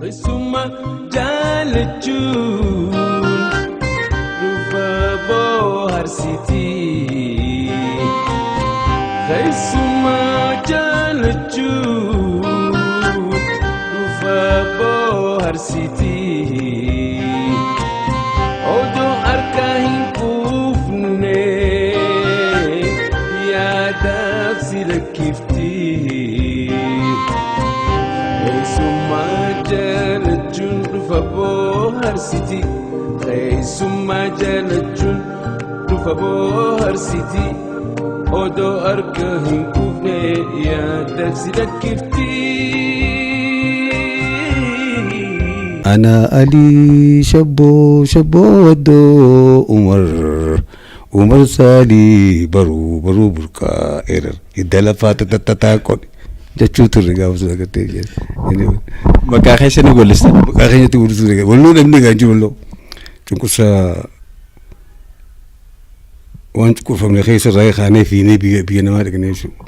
Keessummaa jaalachuun dhufa bohaarsitii. Keessummaa jaalachuun dhufa bohaarsitii. Odoo harka hin quufne yaadaaf si lakkifti. Keessummaa jaalachuun dhufa bohaarsiti. Keessummaa jaalachuun dhufa bohaarsiti. Odoo harka hin quufne yaadaaf si lakkifti. أنا علي شبو شبو ودو عمر عمر سالي برو برو بركا إيرر إدلا فات تتا كون jechuu turre gaafa sun agartee jedhe. Maqaa keessanii weellistan. Maqaa keenyatti weellisuu ture. Walloo dhabnee gaan jiru walloo. Cunqursaa waan cunqurfamne keessa irraa kaanee fiinee biyya biyya namaa dhaqnee jechuudha.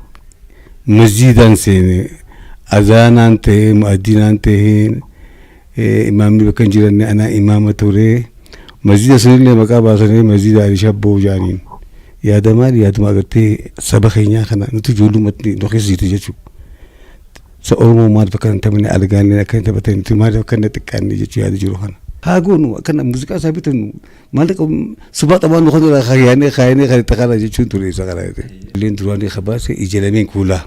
Masjiidaan seene, azaanaan ta'ee, mu'addinaan ta'ee, imaamni bakka hin jiranne anaa imaama ture. Masjiida sunillee maqaa baasanii Masjiida Ali Shabboo jaaniin. Yaada maali? Yaaduma agartee saba keenyaa kana nuti ijoollumatti nu keessa jirti jechuudha. Sa Oromoo maaliif akka hin taphne, algaanni akka hin taphatan, nuti maaliif akka hin xiqqaanne jechuu yaada jiru kana. Haa goonu, akkana muuziqaa isaa bitannu, maallaqa subaa xabaan nu kan irraa kaayyaanee kaayyanee kan itti kana jechuun ture isa kana. Illeen duraanii kabaase ija lameen kuulaa.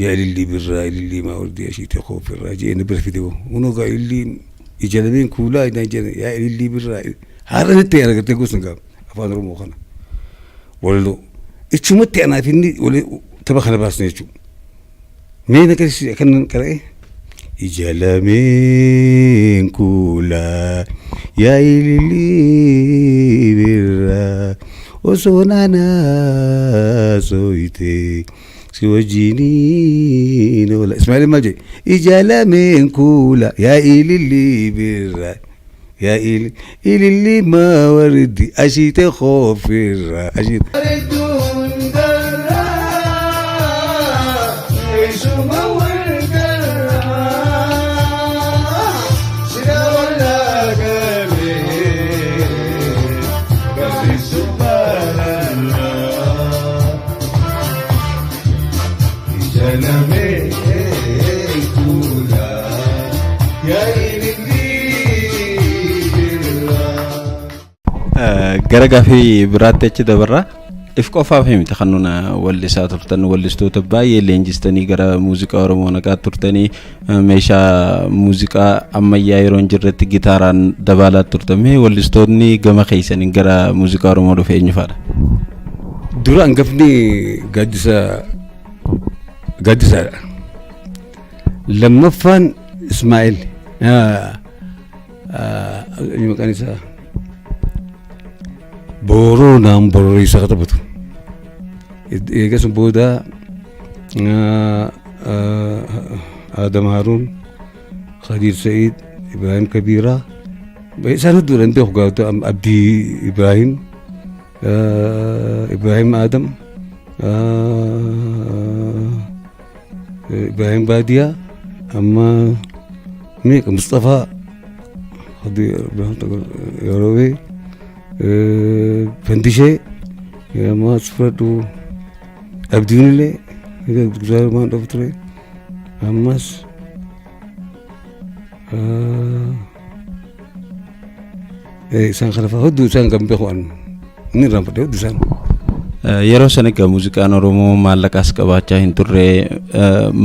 Yaa ilillii birraa, ilillii maa wardii ashiitee koofirraa jee na bira fide hoo. Unoo gaa ililliin ija lameen kuulaa inaan jedhan yaa ilillii birraa. Haadha natti argattee gosa gaa afaan Oromoo kana. Walaloo. Ichumatti anaaf inni wali tapha kana baasne jechuudha. Mee na garsiisi akkanan qara'e. Ija lameen kuulaa yaa ilillii birraa osoo naanaa sooyitee si wajjiniin oola. Ismaa'eel maal jedhe? Ija lameen kuula yaa ilillii birraa yaa ilillii maa wardi ashiite koofirraa ashiite. Bareedduun darraa eessuma wal garraa sida wallaa galee gaarii subhaanallah. Ija lameen kuulaa yaa ilillii birraa. Gara gaafii biraatti achi dabarra. If qofaaf miti kan nuna wallisaa turtan, wallistoota baay'ee leenjistanii gara muuziqaa Oromoo naqaa turtanii, meeshaa muuziqaa ammayyaa yeroo hin jirretti gitaaraan dabaalaa turtan. Mee wallistoonni gama keessaniin gara muuziqaa Oromoo dhufe eenyu fa'aadha? Dura hangafni Gaaddisa Gaaddisaadha. Lammaffaan Ismaa'eel. Maqaan isaa Booroo naan borreessa ka taphatu. Eegas booda Adam Haruun, Khadiir Sa'iid, Ibrahim Kabiiraa. Isaan hedduudha hin beeku gaafata Abdii Ibrahim, Ibrahim Adam, Ibrahim Baadiyaa, amma meeqa Mustafaa yeroo Fandishee amma as fudhadhu, Abdiin illee waan dhufu ture ammas isaan kana fa'aa hedduu isaan kan beeku an inni irraanfadhe hedduu isaan. Yeroo sana egaa muuziqaan Oromoo maallaqaas qabaachaa hin turre,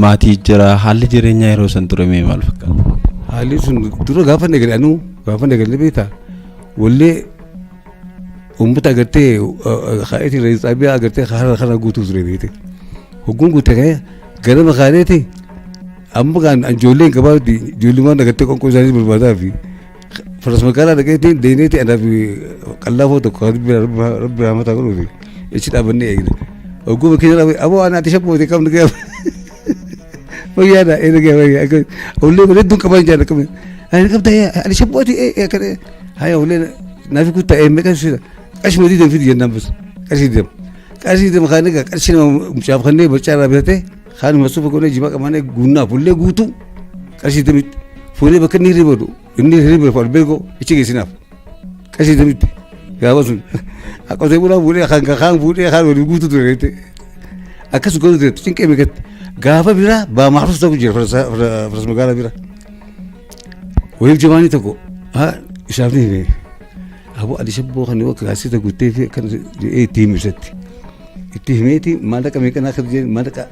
maatii jira, haalli jireenyaa yeroo san ture mee maal fakkaata? Haalli sun dura gaafa eegale, anuu gaafa eegale beektaa, wallee uummata agartee ka'eetii rees xaabiyaa agartee hara kana guutuu ture beekte. Hogguun guute ka'ee gara makaaneeti amma kan ijoolleen gabaabdi ijoollummaan agartee qoonqoo isaanii barbaadaa fi faras magaalaa dhaqeetiin deemeeti anaaf qallaafoo tokko rabbi rahmataa godhuufi achi dhaabannee eegne. Hogguu makiina dhaabee aboo ana ati shabbooti qabnu gaafa fayyaadha eena gaafa fayyaa ollee kun hedduun qaban jaan akkami ani qabda ani shabbooti akkana haya ollee naafi kuttaa ee meeqa sida qarshii madii deem fidi jennaan bas qarshii deem qarshii deem kaan egaa qarshii nama mucaaf kannee barcaa irraa bitatee kaan masuufa godhee jimaa qabaanee guunnaaf ollee guutuu. Qarshii damitti fuunee bakka inni hirriba godhu inni hirriba fuudhu beekoo ichi geessinaaf qarshii damitti gaafa sun qotee bulaa fuudhee kan kaan fuudhee kaan waliin guutuu ture jettee akkas godhu ture cinqee meeqatti gaafa biraa baa maxruus tokko jira faras magaalaa bira wayii jamaanii tokko haa isaaf ni hime aboo adi shabboo kan yoo kaasita guuttee fi akkan jedhee itti hime isatti itti himeeti maallaqa meeqan akka jedhe maallaqa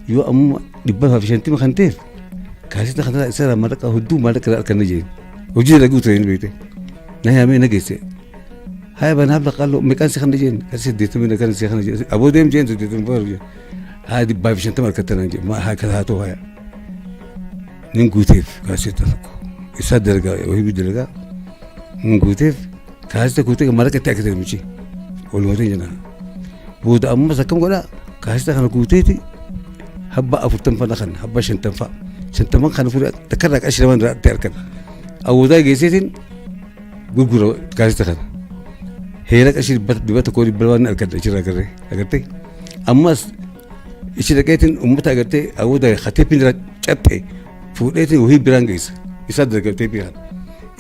yoo amma 150 kan ta'eef kaasita kana isarraa maallaqa hedduu maallaqa irraa arganna jeen hojii dalaguu ture inni beekte na yaamee na geesse haya banaaf laqaaloo meeqaan si kana jeen kan 80 kan si kana jeen aboo deem jeen 80 bara jeen haya 150 argattan jeen haa kan haa ta'u haya nin guuteef kaasita tokko isaa dalagaa hojii dalagaa nin guuteef kaasita guutee maallaqa itti argate namichi walumaa jenna booda ammas akkam godhaa kaasita kana guuteeti habba 40 fana kan habba 50 fa 50 kana fuudhee takkarraa qarshii lamaan irraa argan awwaadaa geesseetiin gurgura kaasita kana heera qarshii 100 200 argadha achirraa agarree agartee ammas ichi dhaqeetiin uummata agartee awwaadaa hateeppiin irraa cabxe fuudheetiin wahii biraan geessa isaa dalagaa teeppii kana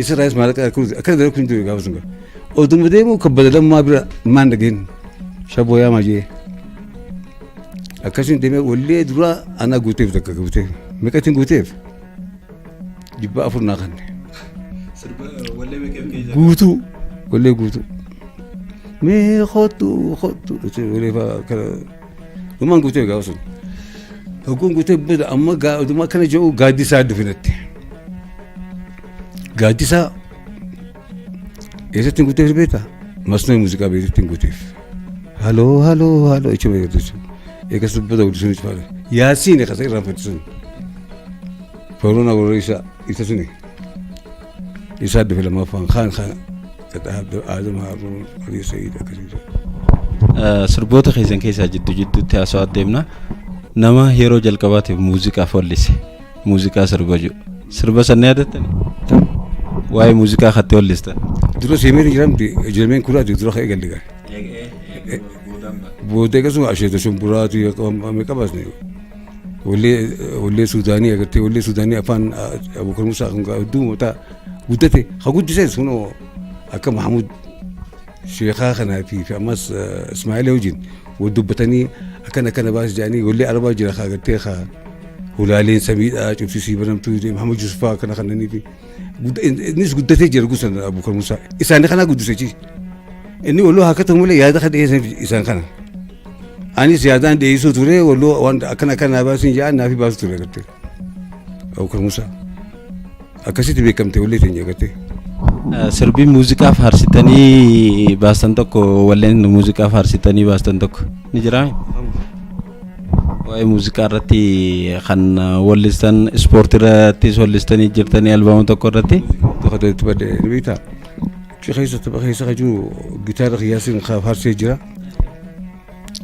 isarraas maallaqa akkana dalagu hin jiru gaafa sun oduma deemu kabbada lammaa bira maan dhageen shaboo yaamaa jee akkasiin deemee wallee duraa anaa guuteef takka guuteef meeqatiin guuteef 400 naa kanne guutuu wallee guutuu mee kottu kottu wallee fa'aa kana dhumaan guuteef gaafa sun hogguun guuteef booda amma oduma akkana jedhu gaaddisaa dhufinatti gaaddisaa eessatti guuteef beektaa masnoo muuziqaa beektutti guuteef haloo haloo haloo jechuun beektu eegas dubbata guddisuun jechuudha yaasiin eegas irraanfatu sun foorona warra isa isa suni isaa dhufe lammaffaan kaan kaan Aadam Haaruun Alii Sa'iid akkasii. Sirboota keessan keessaa jidduu jidduutti haasawaa deemna. Nama yeroo jalqabaatiif muuziqaaf wallise muuziqaa sirba jiru. Sirba san ni yaadattani? Waa'ee muuziqaa katti wallistan. Dura seemeen jiramti ijoolleen kuraati dura ka'ee galle gaa. Booda akkasuma asheeta shumburaati meeqa baasne. Wallee Suudaanii agartee wallee Suudaanii afaan Abubakar Musaa kan hedduu mataa guddate ha guddises kunoo akka Mahamud Sheekaa kanaa fi ammas Ismaa'eel wajjin wal dubbatanii akkana akkana baas jedhanii wallee Arabaa jira haa agartee haa hulaaleen samiidhaa cufsisii banamtuu Mahamud Yusufaa akkana kannanii fi innis guddatee jira gusan Abubakar Musaa isaanii kanaa guddise jechuudha. Inni walloo haa katamu malee yaada kan dhiyeessan isaan kana. Anis yaadaan dhiyeessuu ture walloo waan akkana akkana baasiin jedhan naafi baasu ture agartee. Abubakar Musaa akkasitti beekamte wallee teenya agartee. Sirbii muuziqaa faarsitanii baastan tokko walleen muuziqaa faarsitanii baastan tokko ni jiraa? Waa'ee muuziqaa irratti kan wallistan ispoortii irrattis wallistanii jirtanii albaama tokko irratti. Tokko itti badde ni beektaa? Achi keessa tapha keessa kan jiru gitaara kiyyaasiin faarsee jira.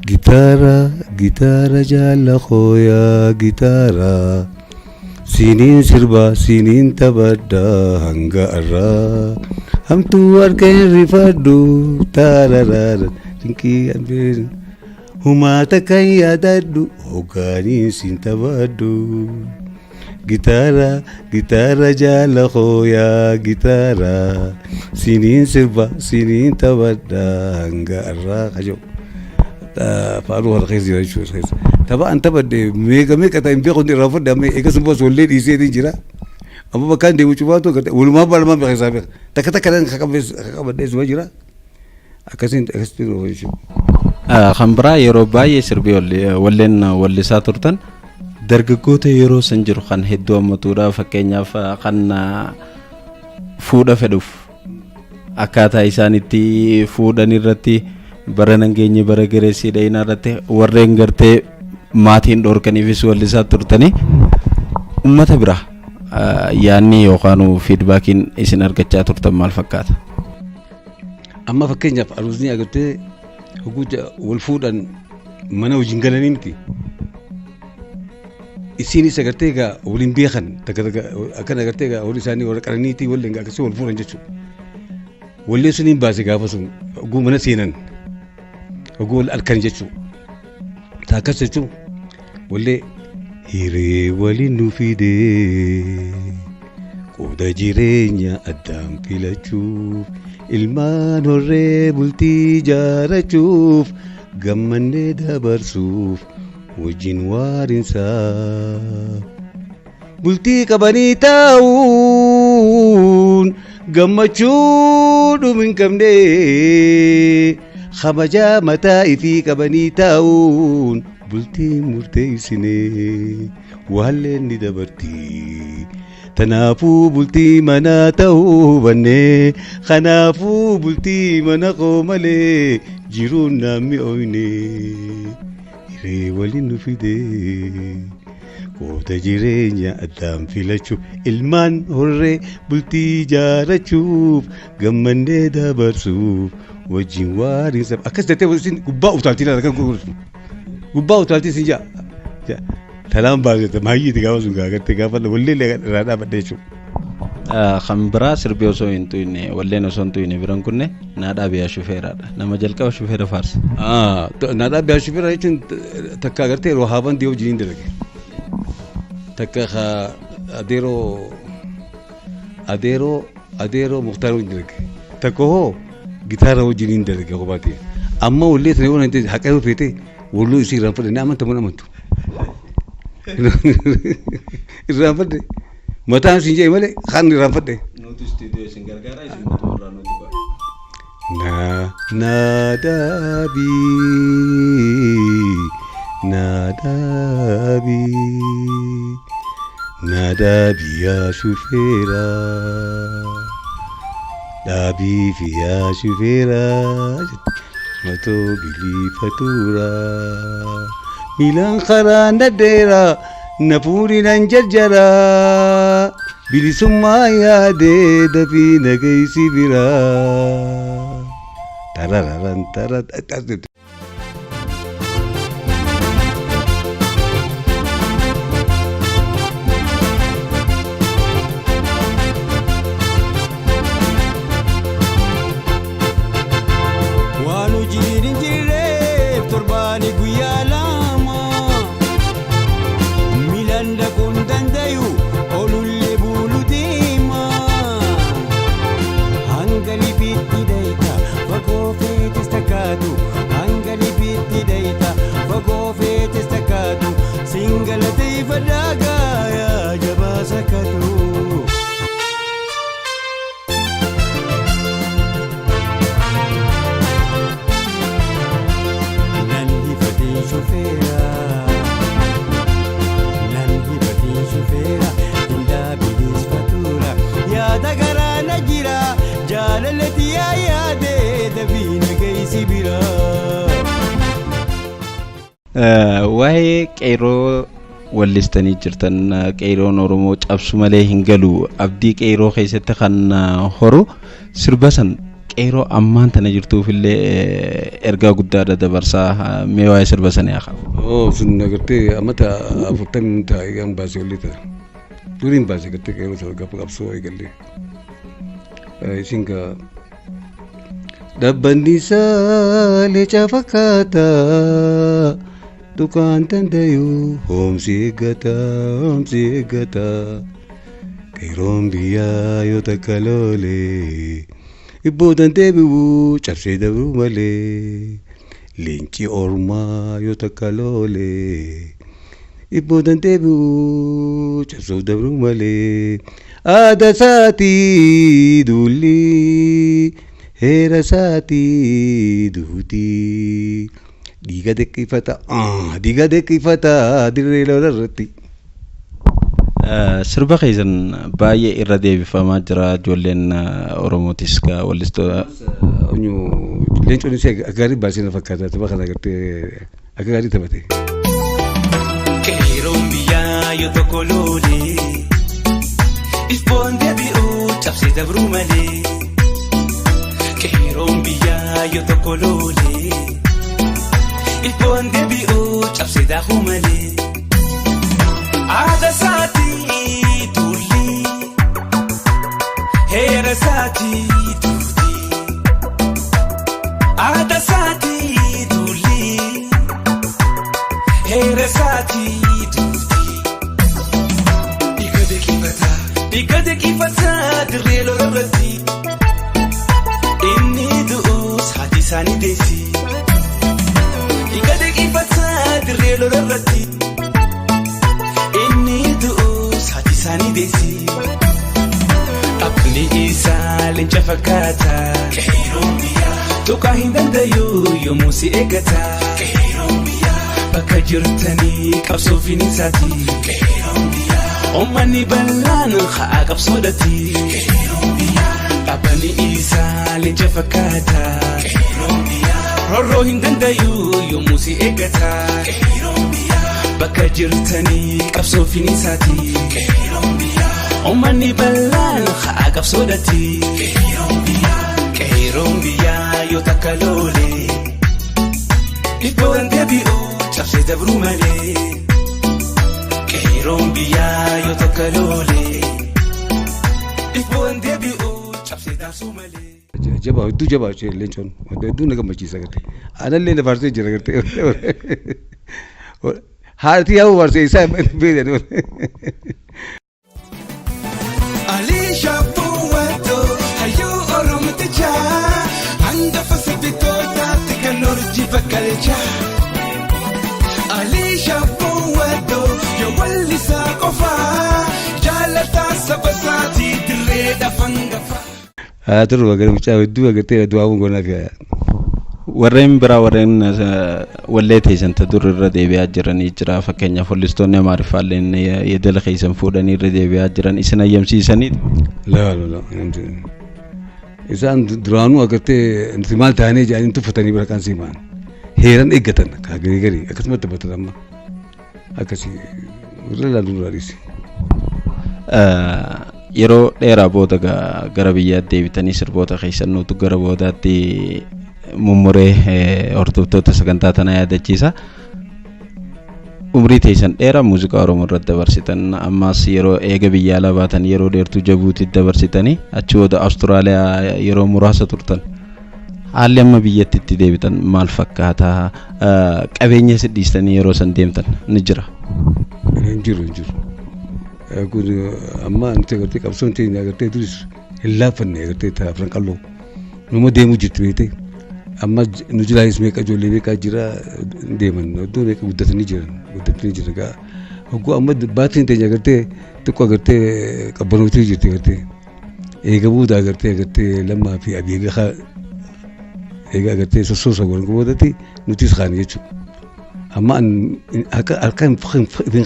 Gitaara gitaara jaalla kooyaa gitaara siiniin sirba siiniin taphadha hanga arraa hamtuu harkeen rifadhu taararaara dinqii hambeen humaata kan yaadadhu hoggaaniin siin taphadhu. Gitaara gitaara jaalla kooyaa gitaara siiniin sirba siiniin taphadha hanga arraa kajo. Faaruu kana keessa jira jechuudha. Tapha an taphadhe meeqa meeqa ta'e hin beeku irraa fudhe amma eegas immoo wallee dhiisee jira. Amma bakka hin deemu cufaatu walumaa baalamaa beeka isaa beeka. Takka takka kan qabadhee suma jira. Akkasiin akkasitti dhufa jechuudha. Kan biraa yeroo baay'ee sirbii walleen wallisaa turtan dargaggoota yeroo san jiru kan hedduu hammatuudha fakkeenyaaf kan fuudha fedhuuf akkaataa isaan itti fuudhan irratti bara nangeenye bara gereessii dhayinaa irratti warreen gartee maatiin dhoorkaniifis wallisaa turtanii uummata bira yaanni yookaan fiidbaakiin isin argachaa turtan maal fakkaata? Amma fakkeenyaaf aruuzni agartee hogguu wal fuudhan mana wajjin galanii miti. Isiinis agartee egaa waliin beekan takka takka akkana agartee egaa walii isaanii warra qananiitii waliin akkasii wal fuudhan jechuudha. Wallee suniin baase gaafa sun hogguu mana seenan hogguu wal halkan jechuudha. Akkas jechuun wallee hiree waliin nu fidee. Qooda jireenya addaan filachuuf, ilmaan horree bultii jaarachuuf, gammannee dabarsuuf wajjin waarinsaa. Bultii qabanii taa'uun gammachuu dhuma hin qabne, kabajaa mataa ifii qabanii taa'uun bultii murteessine, waalleen ni dabarti. Tanaafuu bultii manaa ta'uu banne, kanaafuu bultii mana koo malee jiruun namni oyne, hiree waliin nu fide. Qooda jireenya addaan filachuuf, ilmaan horree bultii jaarachuuf, gammannee dabarsuuf wajjin waariinsa. Akkas jettee isin gubbaa utaaltii laata, kan gurgurtu gubbaa utaaltii isin jaa talaan baasete maayyiiti gaafa sun gaafatte gaafa wallee irraa dhaabadhe jechuudha. Kan biraa sirbi osoo hin tuyne, walleen osoo hin tuyne biran kunne naa dhaabiyaa shufeeraadha. Nama jalqaba shufeera faarsa. Naa dhaabiyaa shufeera jechuun takka agartee yeroo haaban dhiyoo wajjin dalage. Takka adeeroo adeeroo adeeroo Muktaar wajjin dalage. Takka hoo gitaara wajjin hin dalage kophaati. Amma wallee sana yoo nanti haqa yoo feete walloo isii irraan fudhanne amantamuun amantu. Irraan fadhe mataan isin jee malee kaan irraan fadhe. Nuti istuudiyoo isin gargaara, isin mootummaa nuti ba'a. Na na dhaabii, na dhaabii, na dhaabii yaa shufeera, dhaabii fi yaa shufeera, matoo bilii fatuura, miilaan karaa nadheera, na fuudhi nan jarjara, bilisummaa yaadee dafii na geessi biraa. Tarararan tara. Waan hojiin hin jirreef torbaani guyyaa 2 miilaan dhaquun dandayu, olullee bulu deema. Hanga libiitti dayita fagoo feetes takkaatu, hanga libiitti dayita fagoo feetes takkaatu, singalateeffadhaa gaayaa jabaa sakkatu. Nan hifatiin shufeera, nan hifatiin shufeera, hin fatuura, yaada garaa na jira, jaalalatti yaa yaade dafii na geessi bira. Waa'ee qeerroo wallistanii jirtan, qeerroon Oromoo cabsu malee hin galu, abdii qeerroo keessatti kan horu sirba san qeerroo ammaan tana jirtuuf illee ergaa guddaadha dabarsaa. Mee waa'ee sirba sanii haa qabu. Oo, sun agartee amata 40 taa'ee kan baasee olii ta'a. Duriin baasee agartee qeerroo sana gaafa qabsoo eegallee. Isin gaa dhaabbanni isaa leeca fakkaata, tuqaan dandayu hoomsi eeggata, hoomsi eeggata. Qeerroon biyyaa yoo takka loolee ibbootan deebi'u cabsee dabruu malee. Leenci ormaa yoo takka loolee ibbootan deebi'u cabsuuf dabruu malee. Aadaa isaatii duulli, heera isaatii duuti. Dhiiga deqqifata, dhiiga deqqifata dirree lola irratti. Sirba keessan baay'ee irra deebifamaa jira, ijoolleen Oromootis wallistoota. Leencoon isaa akka gaarii baasee na fakkaata, tapha kana agartee akka gaarii taphate. Qeerroon biyyaa yoo tokko loolee ifboon deebi'uu cabsee dabruu malee. Qeerroon biyyaa yoo tokko loolee ifboon deebi'uu cabsee daakuu malee. Aadaa isaatii tuulli, heera isaatii duuti. Aadaa isaatii tuulli, heera isaatii duuti. Dhiiga deeqifata, Dhiiga daqiifataa dirree lola irratti. Inni du'us haati isaanii deessi. Dhiiga daqiifataa dirree lola irratti. Inni du'us haati isaanii deessi. Dhaabbanni isaa leenca fakkaata. Tuqaa hin dandayu yommuu si eeggata. Bakka jirtanii qabsoo finiinsaati. Uummanni bal'aan haa qabsoodhati. Dhaabbanni isaa leenca fakkaata. Roorroo hin dandayu yommuu si eeggata. Bakka jirtanii qabsoo finiinsaati. Uummanni bal'aan haa qabsoodhati. Qeerroon biyyaa yoo takka loole. Dhibboon deebi'u cabsee dabruu malee. Qeerroon biyyaa yoo takka loole. Dhibboon deebi'u cabsee daasuu malee. Jabaa, hedduu jabaa jechuudha leencoon. Hedduu na gammachiisa gartee. Anallee na faarsee jira gartee. Haati yaa'u faarsee isaa hin beekan. Ali Shabuwato hayyuu Oromotichaa hangafa sirbitootaatti kan urjii bakkalchaa. Ali Shabuwato yoo wallisaa qofaa jaalataa saba isaatii dirree dhafangafa. Haa turu agartee mucaa hedduu agartee du'aa goonaaf yaa. Warreen biraa warreen wallee teessan ta dur irra deebi'aa jiranii jira. Fakkeenyaaf wallistoonni Amaariffaallee yeedala keessan fuudhanii irra deebi'aa jiran isin ayyamsiisanii. Laa laa laa. Isaan duraanuu agartee nuti maal taanee jedhanii tuffatanii bira kan siimaan. Heeran eeggatan kaa garii garii akkasumatti taphatan amma. Akkasii irra ilaaluu duraa dhiisi. Yeroo dheeraa booda gara biyyaatti deebitanii sirboota keessan nutu gara boodaatti mummuree hordoftoota sagantaa tanaa yaadachiisa. Umrii teessan dheeraa muuziqaa Oromoo irratti dabarsitan, ammas yeroo eega biyya alaa baatan yeroo dheertuu Jabuutiitti dabarsitanii achi booda Awustiraaliyaa yeroo muraasa turtan. Haalli amma biyyatti itti deebitan maal fakkaata? Qabeenya si dhiistanii yeroo san deemtan ni jira? Hin jiru, hin jiru. Kun amma nuti agartee qabsoon teenya agartee duris hin laaffanne agartee ta'a afran qalloo. Numa deemuu jirti beektee. Amma nu jiraayis meeqa ijoollee meeqa jira deeman, iddoo meeqa guddatanii jiran gaa. Hogguu amma baatiin teenya agartee xiqqoo agartee qabbanootii jirti agartee. Eega booda agartee lammaa fi abii eega eega agartee sossoosa godhan boodatti nutis kaane jechuudha. Amma harka hin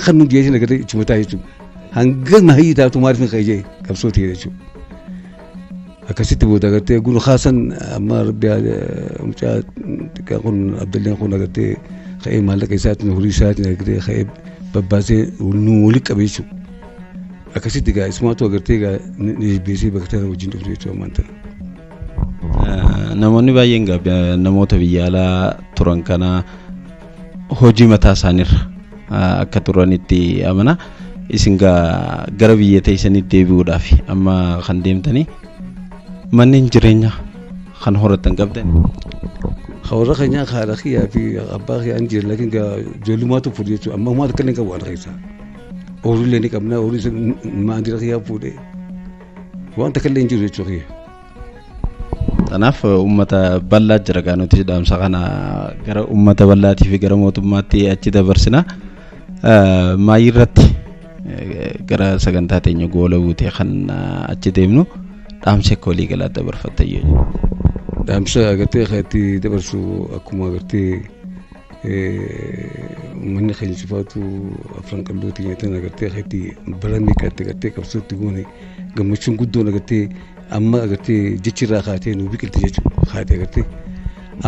kannu jeeshin agartee ichuma ta'a jechuudha. Hanga mahayii taatu maaliif hin ka'e qabsoo ta'e jechuudha. Akkasitti booda agartee gunu kaasan amma rabbi mucaa xiqqaa kun Abdalleen kun agartee ka'ee maallaqa isaatiin horii isaatiin agartee ka'ee babbaasee nu walitti qabe jechuudha. Akkasitti gaa isumaatu agartee gaa ni jibbeessee bakka tana wajjin dhufne jechuudha ammaan tana. Namoonni baay'een gaa namoota biyya alaa turan kana hojii mataa isaaniirra akka turanitti amana. Isin gaa gara biyya teessanitti deebi'uudhaaf amma kan deemtanii manneen jireenyaa kan horattan qabdan. Warra keenyaa haadha kiyyaa fi abbaa kiyyaa hin jiran, laakiin gaa ijoollummaatu fuudhe jechuudha. Amma homaa takka illee hin qabu haadha keessaa. Ooyiruu illee ni qabna, ooyiruu maandira kiyyaa fuudhe. Waan takka illee hin jiru jechuudha kiyya. Kanaaf uummata bal'aa jira gaa nuti dhaamsa kana gara uummata bal'aatii fi gara mootummaatti achi dabarsina. Maayii irratti gara sagantaa teenya goola buutee kan achi deemnu dhaamsa akka walii galaa dabarfatta yoo. Dhaamsa agartee kan itti dabarsu akkuma agartee uummanni keenya cufaatu afran qalloo teenya agartee kan itti bara meeqatti agartee qabsootti goone gammachuun guddoon agartee amma agartee jechirraa kaatee nu biqilti jechuudha kaatee agartee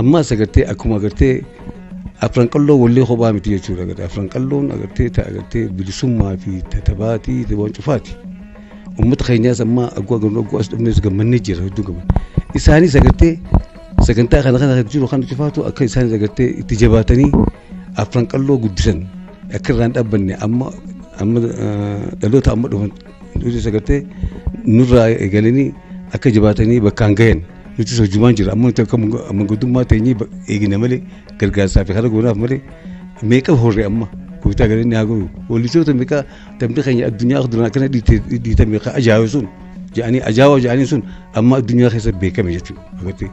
ammas agartee akkuma agartee afran qalloo wallee kophaa miti jechuudha. Agartee afran qalloon agartee ta agartee bilisummaa fi tatabaatii waan cufaati. Uummata keenyaas amma agguu agarru agguu as dhufnes gammannee jira, hedduu gammanne. Isaanis agartee sagantaa kana kana jiru kan cufaatu akka isaanis agartee itti jabaatanii afran qalloo guddisan akka irraan dhaabbanne amma amma dhaloota amma dhufan nutis agartee nurraa eegalanii akka jabaatanii bakkaan gahan nutis hojumaan jira. Amma nuti akka manguddummaa teenyee eegina malee gargaarsaa fi kara goonaaf malee meeqa horre amma Gooftaa galanni haa gahu. Wallistoota meeqa tamni keenya addunyaa duraan akkana dhiitame ajaa'iba sun jedhanii ajaa'aa jedhanii sun amma addunyaa keessa beekame jechuudha. Agartee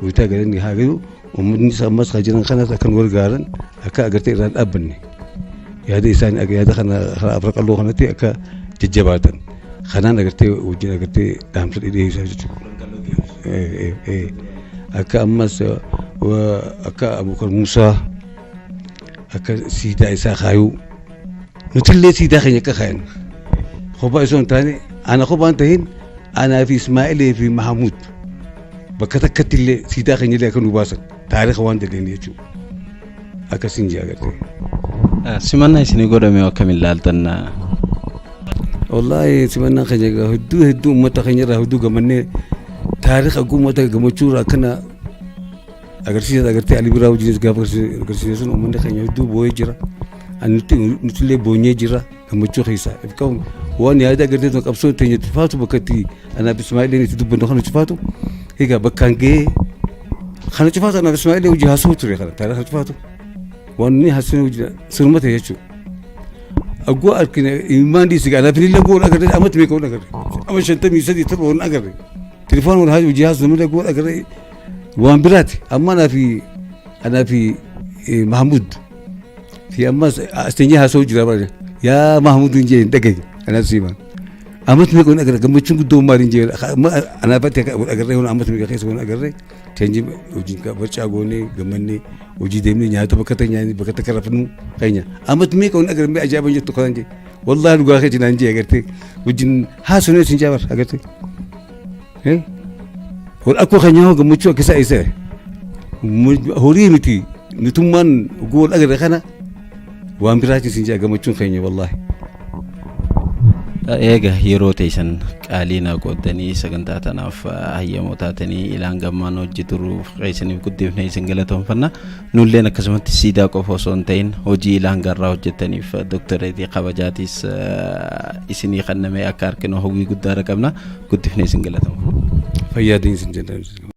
gooftaa galanni haa gahu. Uummanni ammas kan jiran kanas akka nu gargaaran akka agartee irraan dhaabbanne yaada isaanii yaada kana karaa Afran Qalloo kanatti akka jajjabaatan kanaan agartee wajjin agartee dhaamsa dhiyeessaa jechuudha. Akka ammas akka Abubakar Musaa akka siidaa isaa kaayuu nutillee siidaa keenya akka kaayan kophaa osoo hin taane ana kophaan tahin anaa fi Ismaa'ilee fi Mahamuud bakka takkatti illee siidaa keenya illee akka nu baasan taarika waan dandeenye jechuudha. Akkasiin jee agartee. Simannaa isinii godhame akkamiin ilaaltan? Wallaahi simannaan keenya egaa hedduu hedduu uummata keenya irraa hedduu gammannee taarika uummata gammachuu irraa akkana agarsiisa agartee Alii Birraa wajjinis gaafa agarsiise sun uummanni keenya hedduu boo'ee jira. Nuti illee boonyee jira gammachuu keessaa. Ifqabu waan yaada agartee tun qabsoo teenya cufaatu bakka itti anaaf Ismaa'ileen itti dubbannu kana cufaatu egaa bakkaan ga'ee kana cufaatu anaaf Ismaa'ilee hojii haasa'u ture kana taarika cufaatu waan inni haasa'u hojii sirma ta'e jechuudha. Aggoo argine imimmaan dhiisi anaaf illee goon agarre amatti meeqa goon agarre amma 53 goon agarre telefoon wal hojii haasa'u malee goon agarre waan biraati amma anaa fi Mahamud fi ammas asteenyee haasa'u jira bara yaa Mahamud hin jeen dhagaye anaaf siimaan ammas meeqa goon agarre gammachuun guddoo maal hin jeen anaaf ati agarree hoon ammas meeqa keessa goon agarre teenjii hojii bacaa goonee gammannee hojii deemnee nyaata bakka ta'e nyaanni bakka takka rafnu keenya ammas meeqa goon agarre ajaa'iba jettu kanaan jee wallaahi dhugaa keetii naan jee agartee wajjin haasonee sin jaabar agartee. Wal akkoo keenya hoo gammachuu akka isaa isa horii miti nutummaan oguu wal agarre kana waan biraatiin sin jaa gammachuun keenya wallaahi. Eega yeroo teessan qaalii naa qooddanii sagantaa tanaaf hayyamoo taatanii ilaan gammaan hojii turuuf keessaniif guddifnee isin galatoonfanna. Nulleen akkasumatti siidaa qofa osoo hin ta'in hojii ilaan garraa hojjettaniif dooktareetii kabajaatiis isinii kenname akka arginu hawwii guddaa qabna. Guddifnee isin galatoonfanna. Fayyaadiin isin jenna.